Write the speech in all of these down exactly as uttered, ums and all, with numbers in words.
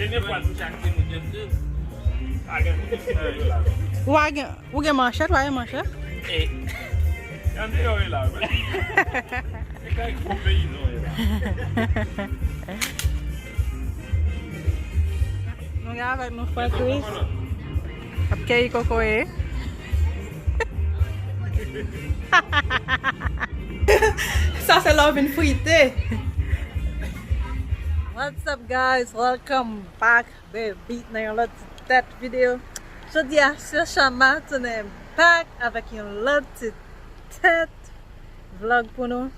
Premye fwa nou chache moun yo, se pa gen moun ki fè yo la. Ou a gen, ou gen manchèt, ou a gen manchèt? E, gade yo la. E kay gwo peyizan yo la. Nou gen avèk nou frè Chris. Ap keyi kokoye. Sa se lè w vin frite. What's up, guys? Welcome back, baby, nan yon lòt ti tèt videyo. Jodi a, Sir Shama tounen back avèk yon lòt ti tèt vlog pou nou.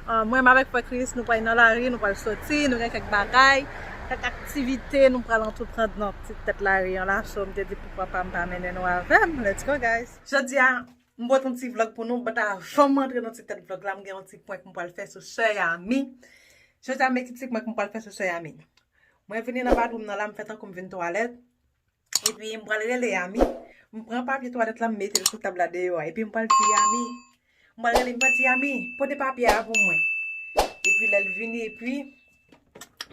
Ah, mwen menm avèk frè Chris, nou pral nan lari, nou pral soti, nou gen kèk bagay, kèk aktivite nou pral antreprann nan ti tèt lari an la. So, m te di poukwa pa m pa mennen nou avè m. Let's go, guys. Jodi a, m pote yon ti vlog pou nou, but avan m antre nan ti tèt vlog la, m gen yon ti prank m pral fè sou sè Yami. Jodi a, m gen ti prank m pral fè sou sè Yami. Mwen vini nan badwoum nan la, m fè tankou m vin twalèt. Epi m pral rele Yami. M pran papye twalèt la, m mete l sou tab la deyò a. Epi m pral di Yami. M pral rele, m pral di Yami, pote papye a pou mwen. Epi lè l vini, epi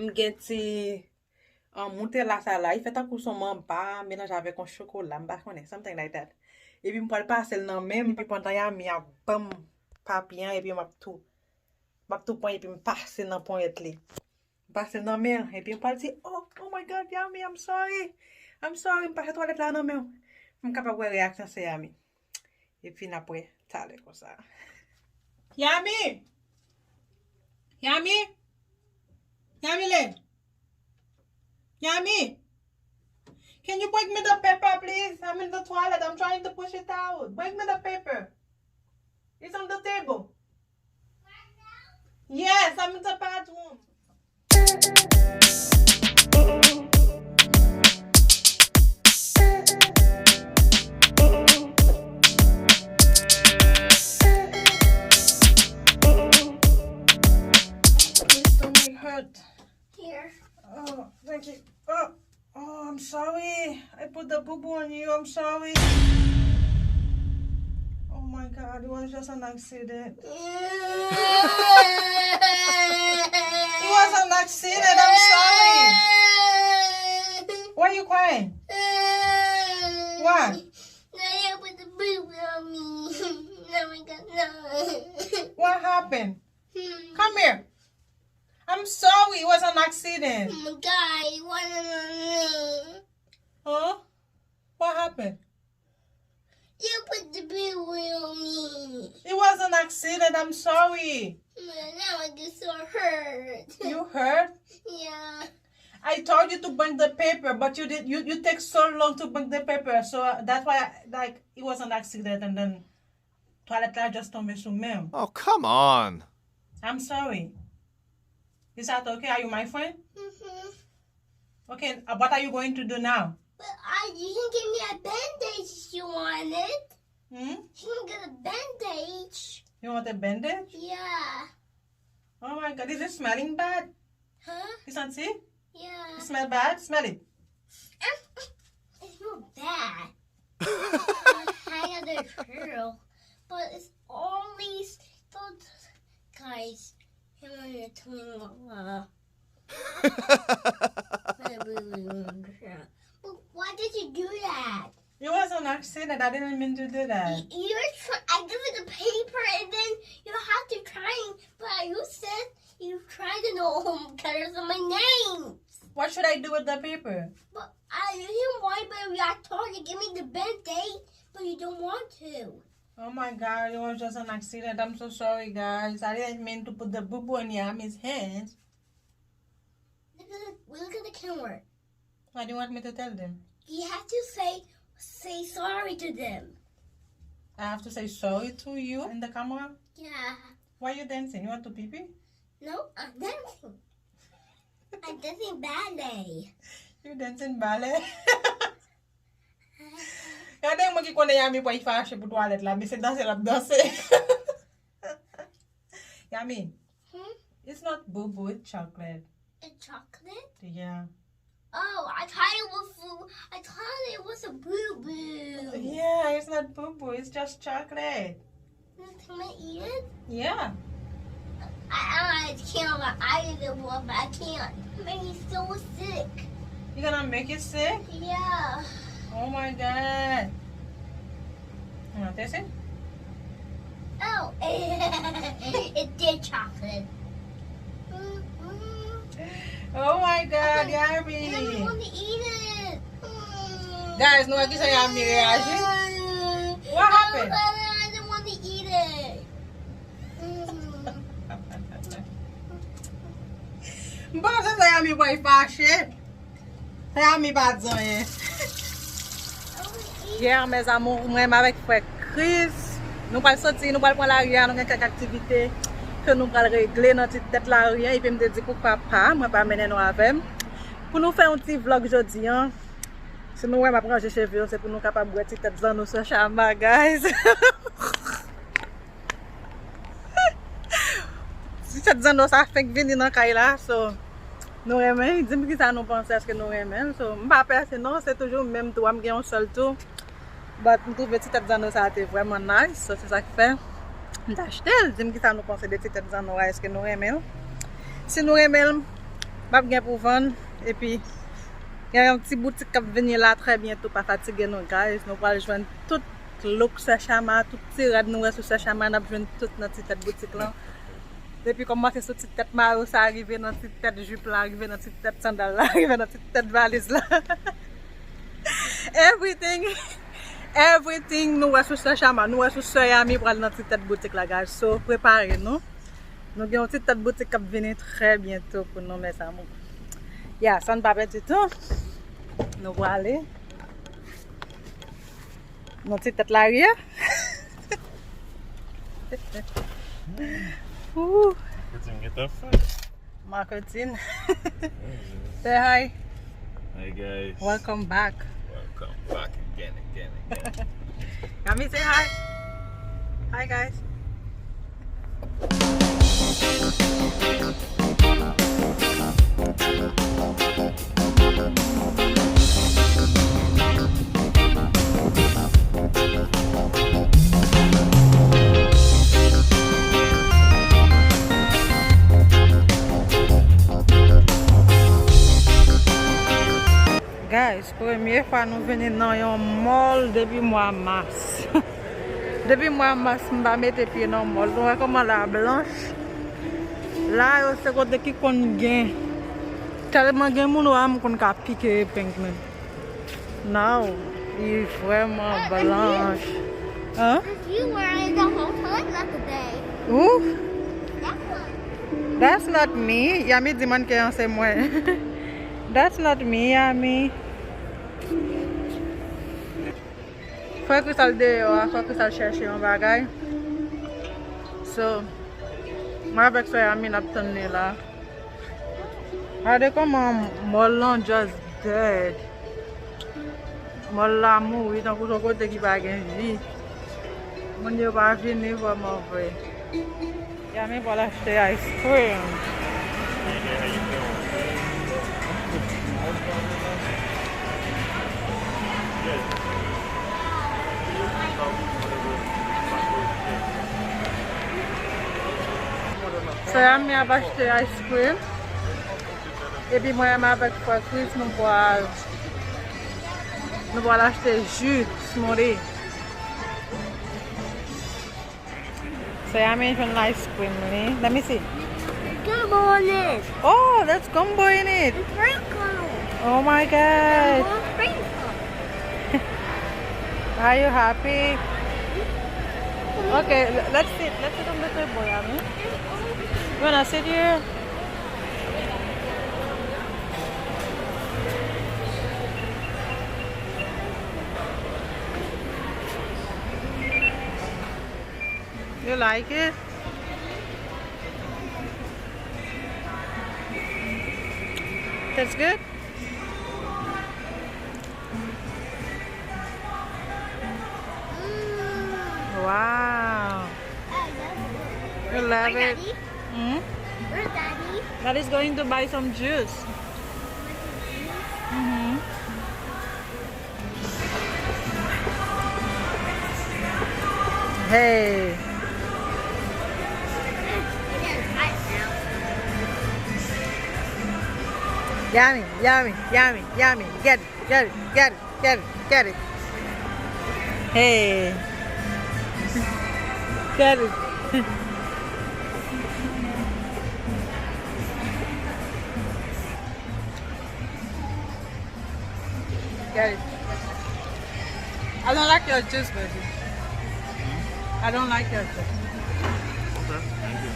m gen ti, ah, moute la sa la. Li fè tankou son manba melanje avèk yon chokola, m pa konnen, something like that. Epi m pral pase l nan men m, epi pandan Yami ap ban m papye an, epi m ap tou, m ap tou pran, epi m pase nan ponyèt li. M pase nan men l, epi m pral di, "Oh, oh my God, Yami, I'm sorry. I'm sorry, m pase twalèt la nan men w." M kapab wè reyaksyon sè Yami. Epi n ap wè talè konsa. Yami! Yami! Yami le! Yami! Can you bring me the paper, please? I'm in the toilet. I'm trying to push it out. Bring me the paper. It's on the table. Yes, I'm in the bathroom. Please don't make hurt. Here. Oh, thank you. Oh, oh, I'm sorry. I put the boo boo on you. I'm sorry. Oh my God, it was just an accident. It was an accident. I'm sorry. Why you crying? Why? Now you put the boo boo on me. Oh my God, no. What happened? Hmm. Come here. I'm sorry, it was an accident. Oh my God, it wasn't on me. Huh? What happened? You put the boo boo on me. It was an accident, I'm sorry. Now I get so hurt. You hurt? Yeah. I told you to bring the paper, but you did, you, you take so long to bring the paper, so, uh, that's why I, like, it was an accident, and then twalèt la just tonbe sou men m. Oh, come on. I'm sorry. Is that okay? Are you my friend? Mm-hmm. Okay, uh, what are you going to do now? But I, you can give me a bandage if you want it. Hmm? You can get a bandage. You want a bandage? Yeah. Oh my God, is it smelling bad? Huh? You santi? Yeah. It smell bad? Smell it. Um, it's not bad. It's kind of true, but it's only, so, guys, him on your tongue. But why did you do that? It was an accident. I didn't mean to do that. You, you were tr- I give you the paper and then you have to try and, but you said you tried to know home colors of my name. What should I do with the paper? But I didn't want, but you are told to give me the band-aid, but you don't want to. Oh my God, it was just an accident. I'm so sorry, guys. I didn't mean to put the boo boo in Yami's hands. Look at the, look at the camera. What do you want me to tell them? You have to say, say sorry to them. I have to say sorry to you in the camera? Yeah. Why you dancing? You want to pee pee? No, I'm dancing. I'm dancing ballet. You dancing ballet? Gade mwen ki konnen Yami pral fache pou twalèt la, men se danse l ap danse. Yami, hmm? It's not boo boo, it's chocolate. A chocolate? Yeah. Oh, I thought it was, I thought it was a boo boo. Yeah, it's not boo boo, it's just chocolate. Can I eat it? Yeah. I, I can't, I eat it, but I can't. It makes me so sick. You gonna make it sick? Yeah. Oh my God. You want to taste it? Oh, it did chocolate. Mm-hmm. Oh my God, Yami. I don't want to eat it. Mm. Guys, nou wè kisa Yami reyaji. What happened? I don't want to eat it. Mm. M panse se Yami pral fache. Fè Ami pa di anyen. Yè, mes amours, mwen menm avèk frè Chris, nou pral soti, nou pral pran lari a, nou gen kèk aktivite ke nou pral regle nan ti tèt lari a, epi m te di poukwa pa, mwen pa mennen nou avè m. Pou nou fè yon ti vlog jodi a, si nou wè m ap ranje cheve yo, se pou nou kapab wè ti tèt zanno sa Chama, guys. Ti tèt zanno sa fenk vini nan kay la, so nou renmen l. Di m kisa nou panse, èske nou renmen l? So, m pa pèse non, se toujou menm tou a, m gen yon sèl tou. But m twouve ti tèt zanno sa te vrèman nice, so se sa k fè m t achte l. Di m kisa nou panse de ti tèt zanno a, èske nou renmen l? Si nou renmen l, m ap gen pou vann, epi gen yon ti boutik k ap vini la trè byento, pa fatige non, guys. Nou pral jwenn tout look Sè Chama, tout ti rad nou wè sou Sè Chama, n ap jwenn tout nan ti tèt boutik lan. Depi kòmanse sou ti tèt mayo sa, rive nan ti tèt jip la, rive nan ti tèt sandal la, rive nan ti tèt valiz la. Everything, everything nou wè sou Sè Chama, nou wè sou Sè Yami pral nan ti tèt boutik la, guys. So, prepare nou. Nou gen yon ti tèt boutik k ap vini trè byento pou nou, mes amours. Ya, san n pa pèdi tan, nou prale. Nan ti tèt lari a. Ooh. Marketing gentan fè. Marketing. Say hi. Hi, guys. Welcome back. Welcome back again, again, again. Yami, say hi. Hi, guys. Guys, premye fwa nou vini nan yon mall depi mwa mas. Depi mwa mas, m pa mete pye nan mall. Nou wè kòman la blanch? La yo se kote ki konn gen. Tèlman gen moun, ou a m konn ka pike epeng men. Now, li vrèman blanch. Hein? You were in the hotel the other day. Où? That one. That's not me. Yami di mannequin an se mwen. That's not me, Yami. Frè Chris al deyò a, frè Chris al chèche yon bagay. So, mwen avèk sè Yami n ap tann li la. Gade kòman mall lan just dead. Mall la mouri tankou se yon kote ki pa gen vi. Moun yo pa vini vrèman vre. Yami pral achte ice cream. So Yami ap achte ice cream. Epi mwen menm avèk frè Chris, nou pral, nou pral achte ji, smoothie. So Yami jwenn ice cream li. Let me see. Gumbo in it. Oh, there's gumbo in it. It's green color. Oh my God. Gumbo is green color. Are you happy? Okay, l-, let's sit. Let's sit on the table, Yami. You wanna sit here? You like it? Tastes good? Wow. You love it? Hmm? Where's Daddy? Daddy's going to buy some juice. Mm-hmm. Hey. Yummy, yummy, yummy, yummy. Get it, get it, get it, get it, get it. Hey. Get it. Get it. I don't like your juice, baby. I don't like your juice. Okay, thank you.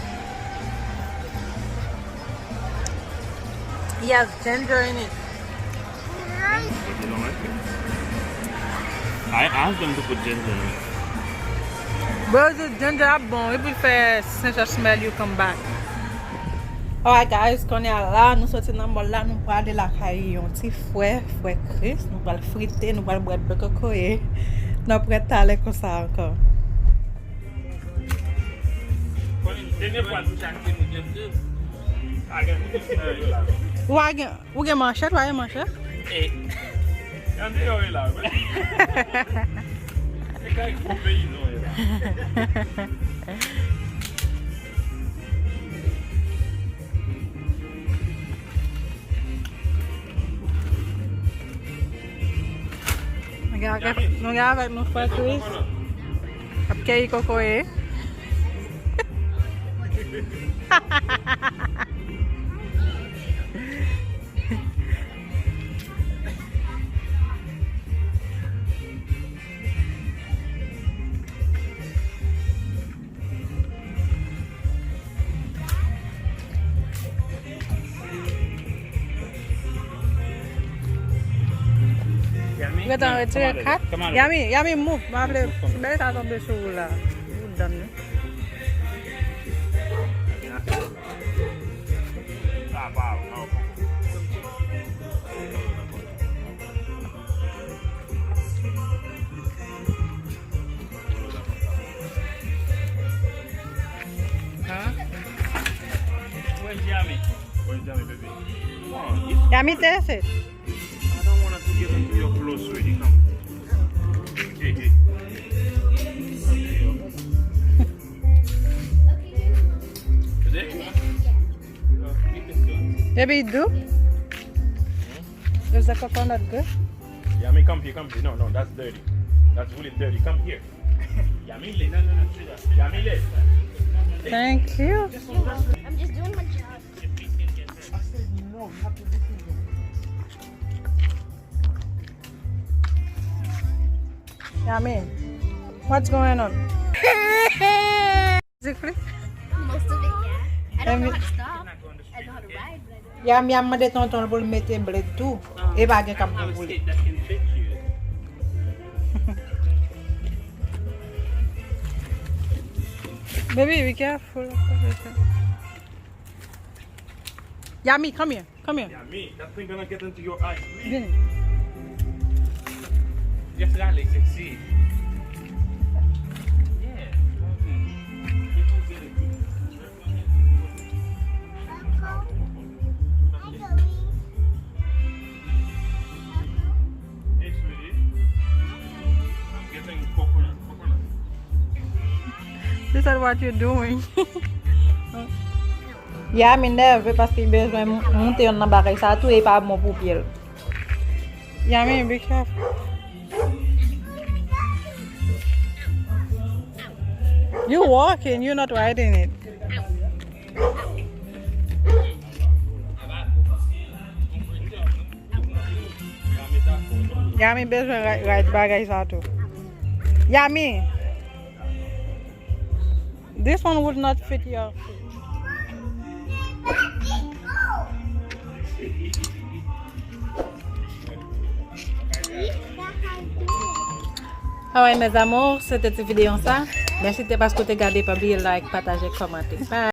It has ginger in it. But you don't like it. I asked them to put ginger in it. But the ginger ap bon, epi fè sense of smell you come back. Alright guys, kounye a la, nou soti nan mall la, nou prale lakay yon ti frè, frè Chris, nou pral frite, nou pral bwè dlo kokoye. N ap wè talè konsa ankò. Konnen dènye fwa nou chache nou gen de. Ou a gen, ou gen manchèt, ou a gen manchèt? E. Gade yo la. Se kay gwo peyizan yo la. Nou gen avèk, nou gen avèk nou frè Chris. Ap keyi kokoye. Ou gentan retire kat? Yami, Yami, move. M ap vle, si bèl sa tonbe sou ou la. Ou dan nou. Huh? Where's Yami? Where's Yami, baby? Come on. Yami, taste it. I don't want us to get into your clothes, sweetie. Come. Hey, hey. Is it? Baby, you do? Is the coconut good? Yami, come here, come here. No, no, that's dirty. That's really dirty. Come here. Yami, le. No, no, no, sit down. Yami, le. Thank you. I'm just doing my job. I said no, you have to listen to me. Yami, what's going on? Music free? Most of it, yeah. I don't know how to stop. I know how to ride, but I don't. Yami ap mande tonton l pou l mete bled tou. E pa gen k ap gen pou li. Baby, be careful. Yami, come here. Come here. Yami, that thing gonna get into your eyes. Vini. Just rale, sexy. Yeah. Mm-hmm. Hey, sweetie. I'm getting coconut, coconut. This is what you're doing. Yami nève paske li bezwen moute yonn nan bagay sa tou e pa bon pou pye l. Yami, be careful. You walking, you not riding it. Yami bezwen ride, ride bagay sa tou. Yami. This one would not fit your feet. Alright, mes amours, se te ti videyo sa. Mèsi te paske w te gade, pa bliye like, pataje, kòmante. Bye.